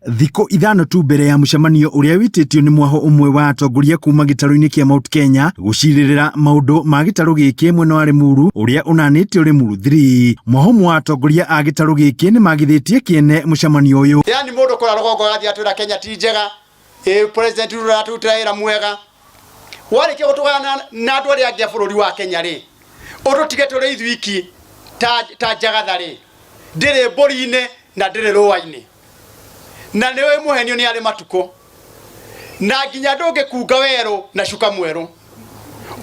Thikũ 5 tu mbere ya mũcemanio ũrĩa wĩtĩtio nĩ mwaho ũmwe wa atongoria kuma gĩtarũ-inĩ kĩa Mount Kenya gũcirĩrĩra maũndũ ma gĩtarũ gĩkĩ mwena wa Limuru ũrĩa ũnanĩtio Limuru 3. Mwaho ũmwe wa atongoria a gĩtarũ gĩkĩ nĩ magithĩtie kĩene mũcemanio ũyũ. Yani mũndũ kũrĩa rũgongo agathiĩ atwĩra Kenya ti njega, ĩ President Ruto aratũrutĩra wĩra mwega. Warĩkia gũtũgayana na andũ arĩa angĩ a bũrũri wa Kenya rĩ, ũtũtige tũrĩ ithuiki ta njagatha rĩ, ndĩrĩ mbũri-inĩ na ndĩrĩ rũa-inĩ. Na nĩ ũĩ mũhenio nĩ arĩ matukũ, na nginya ndũngĩkunga werũ na cuka mwerũ,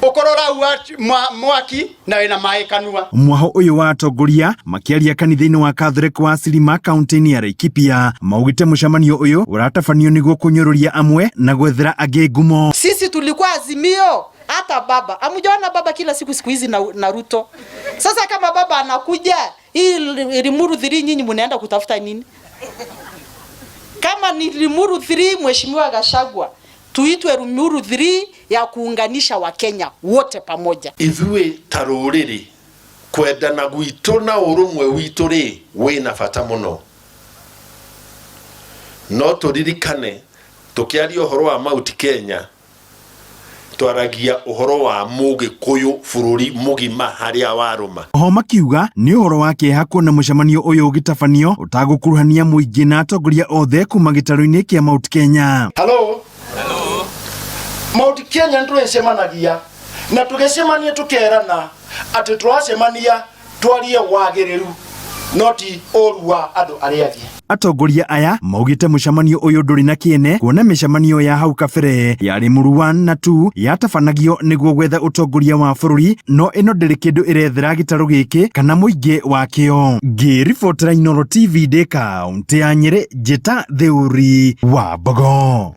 ũkorwo ũrahuha mwaki na wĩna maĩ kanua. Mwaho ũyũ wa atongoria makĩaria kanitha-inĩ wa Catholic wa Silima kaunti-inĩ ya Laikipia maugĩte mũcemanio ũyũ ũratabanio nĩguo kũnyũrũria amwe na gwethera angĩ ngumo. Sisi tulikuwa Azimio, hata baba amujaona baba kila siku siku hizi na Ruto. Sasa kama baba anakuja hii Limuru 3, nyinyi mnaenda kutafuta nini? Kama ni Limuru 3, Mheshimiwa Gachagua, tuitwe Limuru 3 ya kuunganisha Wakenya wote pamoja. Ithuĩ ta rũrĩrĩ kwendana gwitũ na ũrũmwe witũ rĩ wĩna bata mũno, no tũririkane tũkĩaria ũhoro wa Mount Kenya twaragia ũhoro wa mũgĩkũyũ bũrũri mũgima harĩa warũma. Oho makiuga nĩ ũhoro wa kĩeha kuona mũcemanio ũyũ ũgĩtabanio ũtagũkuruhania mũingĩ na atongoria othe kuma gĩtarũ-inĩ kĩa Mount Kenya. Hello. Hello. Mount Kenya nĩtũgĩcemanagia na tũgĩcemania tũkerana atĩ tũracemania twarie wagĩrĩru no ti ũru wa andũ arĩa angĩ. Atongoria aya maugĩte mũcemanio ũyũ ndũrĩ na kĩene kuona mĩcemanio ya hau kabere ya Limuru 1 na 2 yatabanagio nĩguo gwetha ũtongoria wa bũrũri, no ĩno ndĩrĩ kĩndũ ĩrethera gĩtarũ gĩkĩ kana mũingĩ wakĩo. Ngĩribotera Inooro TV ndĩ kaũntĩ ya Nyĩrĩ, Njĩta Theuri wa Mbogo.